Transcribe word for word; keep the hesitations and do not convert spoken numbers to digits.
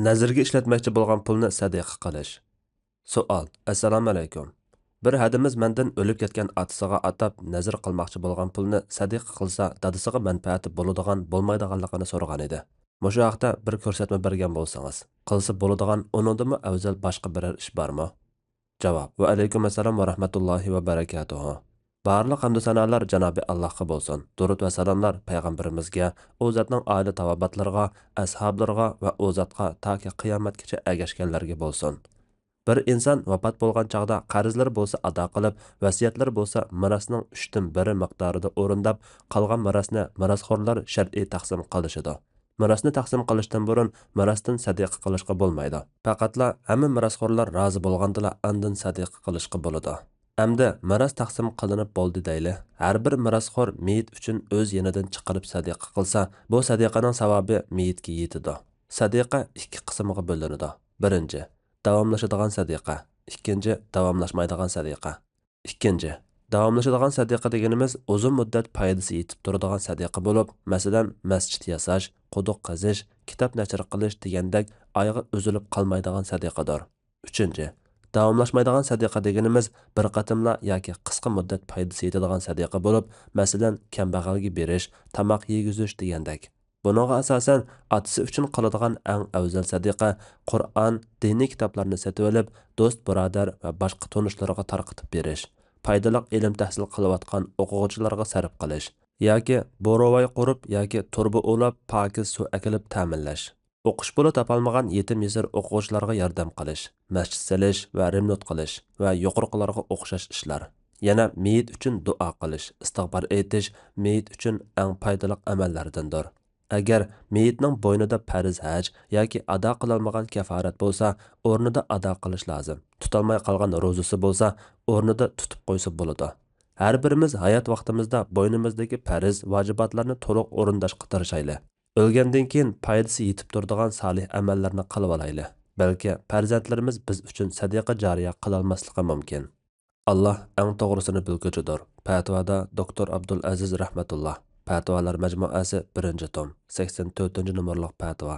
نەزىرگە ئىشلەتمەكچى بولغان پۇلنى سەدىقە قىلىش. سوئال: ئەسسالامۇئەلەيكۇم. بىر ھەدىمىز مەندىن ئۆلۈپ كەتكەن ئاتىسىغا ئاتاپ نەزىر قىلماقچى بولغان پۇلنى سەدىقە قىلسا، دادىسىغا مەنپەئەتى بولىدىغان، بولمايدىغانلىقىنى سورىغان ئىدى. مۇشۇ ھەقتە بىر كۆرسەتمە بەرگەن بولسىڭىز. قىلسا بولىدىغان، ئۇنىڭدىنمۇ ئەۋزەل باشقا بىرەر ئىش بارمۇ؟ جاۋاب: ۋەئەلەيكۇم ئەسسالام ۋە رەھمەتۇللاھى ۋە بەرەكاتۇھۇ. بارلىق ھەمدۇ سانالار جانابى ئاللاھقا بولسۇن. دۇرۇت ۋە سالاملار پەيغەمبىرىمىزگە، ئۇ زاتنىڭ ئائىلە تاۋابىئاتلىرىغا، ئەسھابلىرىغا ۋە ئۇ زاتقا تاكى قىيامەتكىچە ئەگەشكەنلەرگە بولسۇن. بىر ئىنسان ۋاپات بولغان چاغدا قەرزلىرى بولسا ئادا قىلىپ، ۋەسىيەتلىرى بولسا مىراسنىڭ ئۈچتىن بىرى مىقدارىدا ئورۇنداپ، قالغان مىراسنى مىراسخورلار شەرئىي تەقسىم قىلىشىدۇ. مىراسنى تەقسىم قىلىشتىن بۇرۇن مىراستىن سەدىقە قىلىشقا بولمايدۇ. پەقەتلا ھەممە مىراسخورلار رازى بولغاندىلا ئاندىن سەدىقە قىلىشقا بولىدۇ. ئەمدى مىراس تەقسىم قىلىنىپ بولدى دەيلى. ھەر بىر مىراسخور مېيىت ئۈچۈن ئۆز يېنىدىن چىقىرىپ سەدىقە قىلسا، بۇ سەدىقىنىڭ ساۋابى مېيىتكە يېتىدۇ. سەدىقە ئىككى قىسىمغا بۆلۈنىدۇ. بىرىنچى، داۋاملىشىدىغان سەدىقە. ئىككىنچى، داۋاملاشمايدىغان سەدىقە. ئىككىنچى، داۋاملىشىدىغان سەدىقە دېگىنىمىز ئۇزۇن مۇددەت پايدىسى يېتىپ تۇرىدىغان سەدىقە بولۇپ، مەسىلەن، مەسچىت ياساش، قۇدۇق قېزىش، كىتاب نەشر قىلىش دېگەندەك ئايىغى ئۈزۈلۈپ قالمايدىغان سەدىقىدۇر. ئۈچىنچى، داۋاملاشمايدىغان سەدىقە دېگىنىمىز بىر قېتىملا ياكى قىسقا مۇددەت پايدىسى يېتىدىغان سەدىقە بولۇپ، مەسىلەن، كەمبەغەلگە بېرىش، تاماق يېگۈزۈش دېگەندەك. بۇنىڭغا ئاساسەن، ئاتىسى ئۈچۈن قىلىدىغان ئەڭ ئەۋزەل سەدىقە قۇرئان، دىنىي كىتابلارنى سېتىۋېلىپ، دوست-بۇرادەر ۋە باشقا تونۇشلىرىغا تارقىتىپ بېرىش، پايدىلىق ئىلىم تەھسىل قىلىۋاتقان ئوقۇغۇچىلارغا سەرپ قىلىش ياكى بوروۋاي قۇرۇپ ياكى تۇرۇبا ئۇلاپ پاكىز سۇ ئەكېلىپ تەمىنلەش، ئوقۇش پۇلى تاپالمىغان يېتىم-يېسىر ئوقۇغۇچىلارغا ياردەم قىلىش، مەسچىت سېلىش ۋە رېمونت قىلىش ۋە يۇقىرىقىلارغا ئوخشاش ئىشلار. يەنە مېيىت ئۈچۈن دۇئا قىلىش، ئىستىغپار ئېيتىش مېيىت ئۈچۈن ئەڭ پايدىلىق ئەمەللەردىندۇر. ئەگەر مېيىتنىڭ بوينىدا پەرز ھەج ياكى ئادا قىلالمىغان كەفارەت بولسا، ئورنىدا ئادا قىلىش لازىم. تۇتالماي قالغان روزىسى بولسا، ئورنىدا تۇتۇپ قويسا بولىدۇ. ھەر بىرىمىز ھايات ۋاقتىمىزدا بوينىمىزدىكى پەرز، ۋاجىباتلارنى تولۇق ئورۇنداشقا تىرىشايلى. ئۆلگەندىن كېيىن پايدىسى يېتىپ تۇرىدىغان سالىھ ئەمەللەرنى قىلىۋالايلى. بەلكى پەرزەنتلىرىمىز بىز ئۈچۈن سەدىقە جارىيە قىلالماسلىقى مۇمكىن. ئاللا ئەڭ توغرىسىنى بىلگۈچىدۇر. پەتىۋادا دوكتور ئابدۇل ئەزىز رەھمەتۇللا. پەتىۋالار مەجمۇئەسى، بىرىنچى توم، سەكسەن تۆتىنچى نومۇرلۇق پەتىۋا.